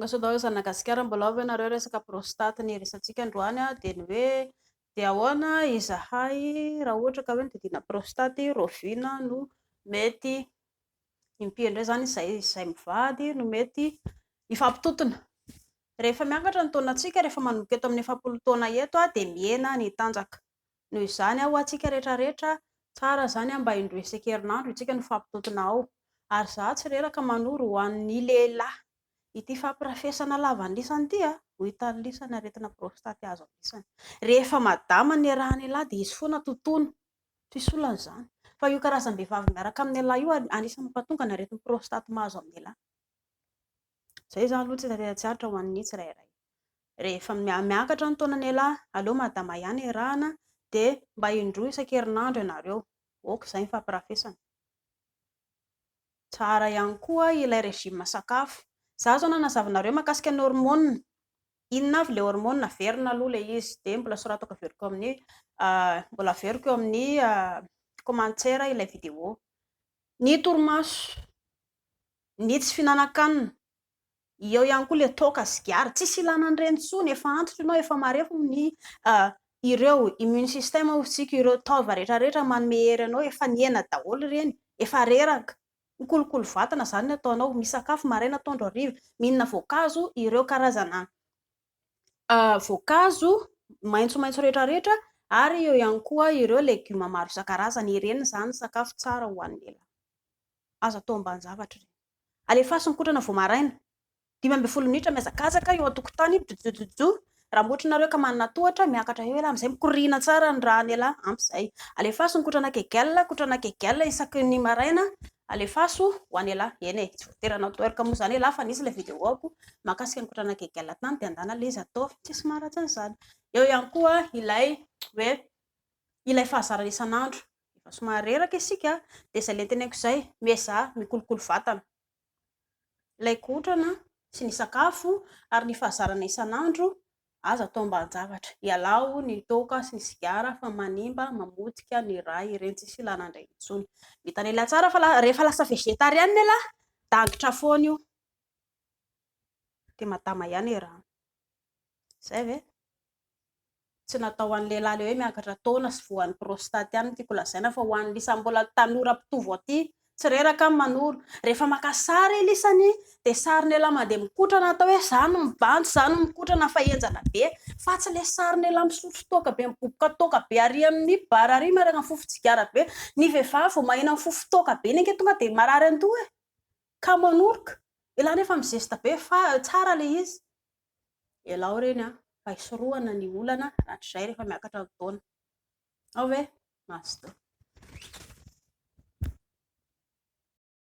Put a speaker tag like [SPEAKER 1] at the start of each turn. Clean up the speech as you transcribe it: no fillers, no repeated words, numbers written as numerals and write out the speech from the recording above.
[SPEAKER 1] Tonga soa daholo zan'i Gasikara, mbola ao ve nareo resaka prostate ny resatsika androany dia ny hoe dia ahoana izahay raha ohatra ka hoe nodidiana prostate rahoviana no mety impiry indray izany izahay mivady no mety hifampitontona. Rehefa miakatra ny taonantsika, rehefa manomboka eto amin'ny 40 taona eto dia mihena ny tanjaka. Noho izany ho antsika rehetra rehetra, tsara izany mba indroa isan-kerinandro isika no mifampitontona ao. Ary izaho tsy reraka manoro ho an'ny lehilahy ity fampirafesana lavan'lisany ity a, ho hitan'lisany aretina prostate azo an'lisany. Rehefa madama ny iarahan'ialahy dia izy foana totoina, tsisy olana izany. Fa io karazam-behivavy miaraka amin'ialahy io anisan'ny mampatonga ny aretin'ny prostate mahazo amin'ialahy. Izay izany aloha tsy hita tsy aritra ho an'ny tsirairay. Rehefa miakatra ny taonan'ialahy, aleo madama ihany iarahana dia mba indroa isan-kerinandro ianareo. Ok izay ny fampirafesana. Tsara ihany koa ilay régime sakafo. Izaho izao nanazava anareo mahakasika ny hormone. Inona avy ilay hormone? Averina aloha ilay izy dia mbola soratako averiko amin'ny mbola averiko eo amin'ny commentaire ilay vidéo. Ny torimaso, ny tsy fihinanan-kanina, eo ihany koa ilay toaka sigara. Tsisy ilana an'ireny intsony, efa antitra ianao, efa marefo ny ireo immune system hoy isika, ireo taova rehetra rehetra manome hery anao efa nihena daholo ireny, efa reraka. Mikolokolo vatana izany ny ataonao, misakafo maraina, atoandro, hariva, mihinana voankazo, ireo karazana voankazo maitsomaitso rehetra rehetra ary eo ihany koa ireo legioma maro isan-karazany. Ireny izany sakafo tsara ho an'ny lehilahy. Aza atao ambanin-javatra ireny. Alefaso ny kotrana vao maraina. 15 minitra mihazakazaka eo an-tokotany, jojojojo. Raha ohatra nareo ka manana tohatra, miakatra eo ialahy amin'izay mikoriana tsara ny ràn'ialahy, ampy izay. Alefaso ny kotrana kegel, kotrana kegel isaky ny maraina, alefaso ho an'ialahy. Eny e, tsy voatery hanao twerk moa izany ialahy fa nisy ilay vidéo-ko mahakasika ny kotrana kegel tany dia andana ilay izy ataovy, tsisy maharatsy an'izany. Eo ihany koa ilay hoe ilay fahazarana isan'andro. Efa somary reraka isika dia izay ilay teneniko izay, miezaha mikolokolo vatana. Ilay kotrana sy ny sakafo ary ny fahazarana isan'andro aza atao ambanin-javatra. Ialao ny toaka sy ny sigara fa manimba, mamotika ny rà ireny, tsisy ilana an'ireny intsony. Mitanila tsara fa rehefa lasa végétarienne ialahy, dangitra foana io. Dia madama ihany e rano. Izay ve? Tsy natao ho an'ny lehilahy ilay hoe miakatra taona sy voan'ny prostate ihany no tiako lazaina fa ho an'ny lisany mbola tanora mpitovo aty. Tsy reraka ny manoro. Rehefa maka sary lisany dia sarin'ialahy mandeha mikotrana atao hoe za no mibanjy, za no mikotrana fa henjana be. Fa tsy ilay sarin'ialahy misotro toaka be, miboboka toaka be ary amin'ny bar ary miaraka amin'ny fofon-tsigara be. Ny vehivavy vao maheno amin'ny fofon-toaka be iny ange tonga dia marary an-doha e. Ka manoroka. Ialahy nefa mizesta be fa tsara ilay izy. Ialao ireny an, fa hisorohana ny olana rahatrizay rehefa miakatra ny taona. Ao ve? Mazotoa.